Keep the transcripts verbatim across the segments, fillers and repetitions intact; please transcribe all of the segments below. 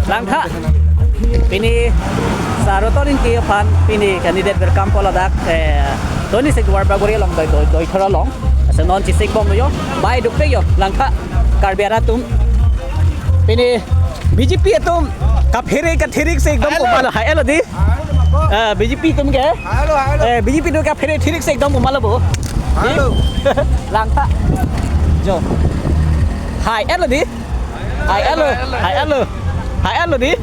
Langtha. Pini Sir Roton Ingti aphan pini candidate welcome po ladak, eh, twenty-six Duarbagori along doi, doi, Doithor along. Asa non chesik bomlo jo. Bai dopik jo. Langtha. Karbi arat atum. Pini B J P atum kaphere kathirik si ekdom komatlo, hai-etlo dei. Eh, B J P atum ke? Hai-etlo, hai-etlo. Eh, B J P atum kaphere thirik si ekdom komatlo bo. Hai-etlo. Langtha. Jo. Hai-etlo dei. Hai-etlo. Hai-etlo. Hai-etlo dei.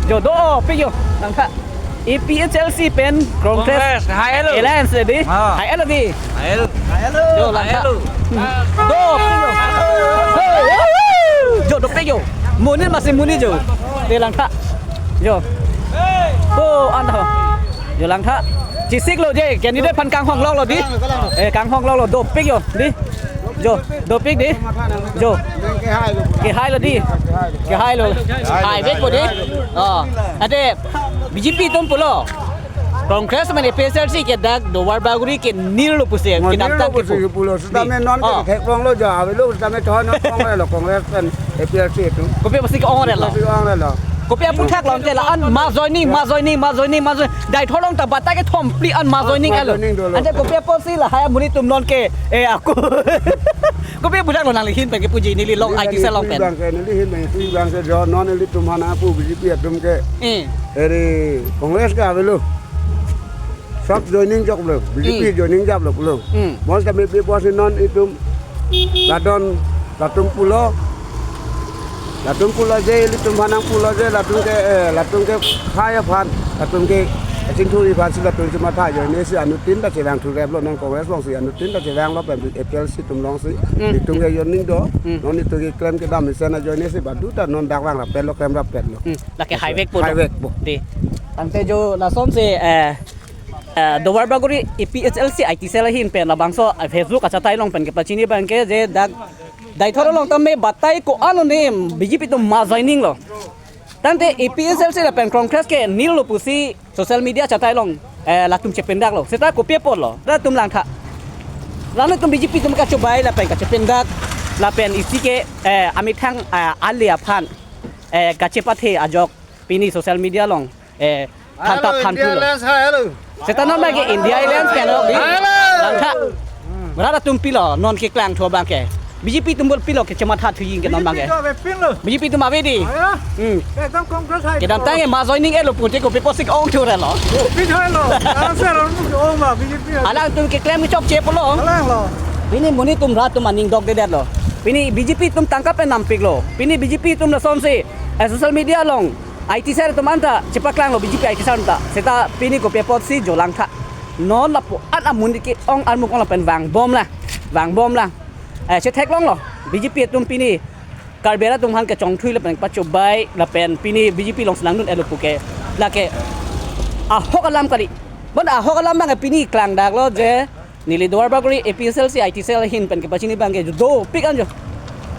Jo dopik jo. Langtha. A P H L C pen Congress. Congress, hai-etlo. Alliance dei. Ah. Hai-etlo dei. Hai-etlo. Jo langtha. Hai-etlo. Hmm. Dopik jo. Jo dopik jo. Monit masi monit jo. Dei langtha. Jo. Oh, anta. Jo langtha. Chesiklo je, candidate aphan kanghong loklo dei. Eh, kanghong loklo, dopik jo dei. Jo, dopik dei. Jo. Kehailo dei. Kehailo. Haivekpo dei. Oh. Ante B J P atum pulo, Congress mane A P H L C ke dak Duarbagori ke nirlo pusi. Kedamtang ke pu. Pulo. Sitame non ke theklonglo ja, avelo sitame thoi non thongrelo Congress pen A P H L C atum. Kopi apotsi ke-ongrelo? Kopi apotsi ke-ongrelo? Kopi aphuthak lo ante la-an mass joining, mass joining, mass joining, mass joining. Doithor along ta batai kethom phli an mass joining. Mass elo. Joining dolo. Ante kopi apotsi lahai amonit atum non ke, eh, ako. Kopi aphuthak lo nangli ahin pen kepuji neli along I T cell along pen. Neli ahin pen kepuji abang ke, neli ahin pen kepuji abang ke jo non nelitum aphan nangpu B J P atum ke. Eh. Eri Congress ke avelo. Sab joining joklo, B J P. Hmm. Joining joklo pulo. Hmm. Mo sitame pi pusi non itum latum, latum pulo. Latum pulo je, ilitum aphan nangpulo je, latum ke, eh, latum ke khai aphan, latum ke chingthur aphan si latum chematha ajoine si anuttin ta chevang thureplo, non Congress along si anuttin ta chevanglo pen A P H L C atum along si. Hmm. Itum ke joining do, Hmm. non itum keklem kedam isi na ajoine si baduta non dak vang rapetlo, klem rapetlo. Hmm. Lake haivekpo. Haivekpo. Dei. Tangte jo lasonsi, eh, eh, Duarbagori A P H L C I T cell ahin pen labangso, eh, Facebook achatai along pen kepachini abang ke je dak Doithor along tame batai ko-an lo ne B J P atum mass joining lo. Tangte A P H L C lapen Congress ke nirlo pusi social media achatai along, eh, latum chependaklo. Seta kopi apotlo? Latum langtha. Latum B J P atum kachobai lapen kachependak lapen isi ke, eh, amethang, eh, ale aphan, eh, kachepathe ajok pini social media along, eh, than ta than pulo. Hello, India Alliance, hello. Seta non abang ke India Alliance pen lo dei. Hello. Langtha. Rat atum pilo non keklangthu abang ke. B J P atum bol pilo kechematha thuji ke non abang ke. B J P atum ave pilo. B J P atum ave dei. Aya. Hmm. Ekdom Congress hai. Kedamtang ke mass joining elo pute kopi apotsi ke-ong thurelo. Kopi thurelo. Answer lo ke-ong ba B J P. Alangtum keklem kechokche pulo. Alanglo. Pini monit atum rat atum aning dokdedetlo. Pini B J P atum tangka pen nampiklo. Pini B J P atum lasonsi, eh, social media along I T cell atum anta chepaklanglo B J P I T cell anta. Seta pini kopi apotsi jo langtha. Non lapu-an amonit ke-ong armuk ong lapen vangbom lang. Vangbom lang. Eh, chetheklonglo. B J P atum pini Karbi arat atum aphan kechongthui lapen pachobai lapen pini B J P along si nangdun-etlo pu ke. Lake ahok alam kali. Bon ahok alam abang pini klangdaklo je neli Duarbagori A P H L C I T cell ahin pen kepachini abang ke dopik an jo.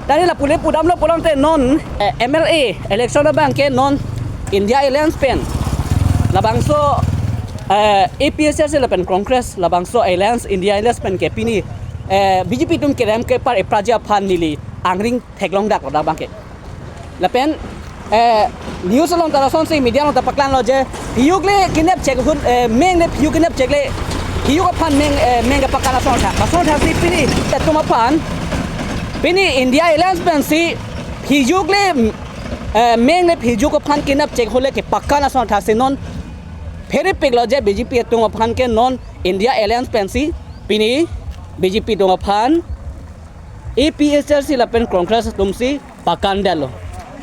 Tangte lapu le pudamlo pulote non, eh, M L A election abang ke non India Alliance pen labangso, eh, A P H L C lapen Congress labangso Alliance, India Alliance pen ke pini, eh, B J P atum kerem kepar epraji aphan neli angring theklongdaklo dak abang ke. Lapen, eh, news along ta lasonsi media along ta paklanglo je, phiyuk le kenep chek ahut, eh, meng le phiyuk kenep chek le, phiyuk aphan meng, eh, meng kepakan ason tha. Ason tha si pini, atum aphan, pini India Alliance pensi, phiyuk le, eh, meng le phiyuk aphan kenep chek ahut le kepakan ason tha si non, pherepiklo je B J P atum aphan ke non India Alliance pensi, pini B J P atum aphan, A P H L C lapen Congress atum si pakandetlo.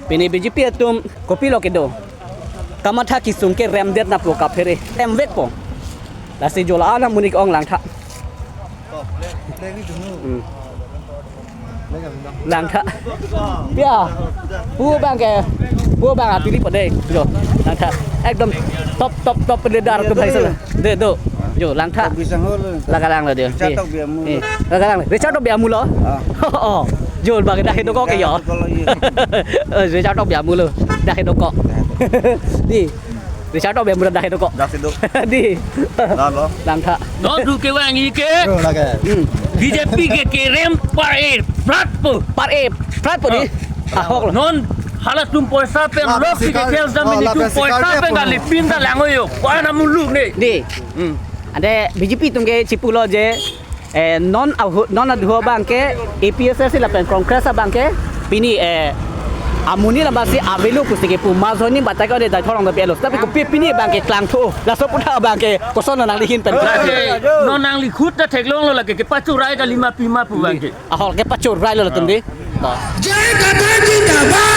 Pini B J P atum kopilo kedo. Kamatha kesung ke remdet nangpo kaphere. Remvekpo. Lasi jo la-an amonit ke-ong langtha. Hmm. Langtha. Ya. Pu abang ke. Pu abang apili pade. Jo. Langtha. Ekdom top, top, top leader atum hai sala. Dei do. Jo langtha. Bisa ngolo. Lake langlo dei. Richard Tokbi amu. Eh, lake lang. Richard Tokbi amu lo. Ah. Oh. Jo abang dah dokok ke ya. Kalau iya. Eh, Richard Tokbi amu lo. Dah dokok. Dei. Richard Tokbi amu dah dokok. Dah sido. Dei. Dah lo. Langtha. Non thu kevangji ke. Jo lake. Hmm. B J P ke kerem par-e pratpo. Par-e pratpo dei. Ah. Ahok lo. Non Halatum poisa pen, ah, lok si ke sikar, khel jam ah, ini lapen tum poisa sikar pen dia kali pun. Pinta lang oyo. Kua na muluk ne. Dei. Hmm. Ante B J P atum ke chipulo je, eh, non ahu-, non adho abang ke A P H L C lapen Congress abang ke pini, eh, amonit lama si avelo pusi kepu, majoine batai ko de dai thorong da pelo. Tapi kopi pini abang ke klangthu. Laso aputhak abang ke koson nangli ahin pen. Lake, non nangli khut ta theklonglo lake, kepachorai kali ma pi ma pu abang ke. Ahok kepachorrailo latum dei. Jai Karbi Anglong jindabad.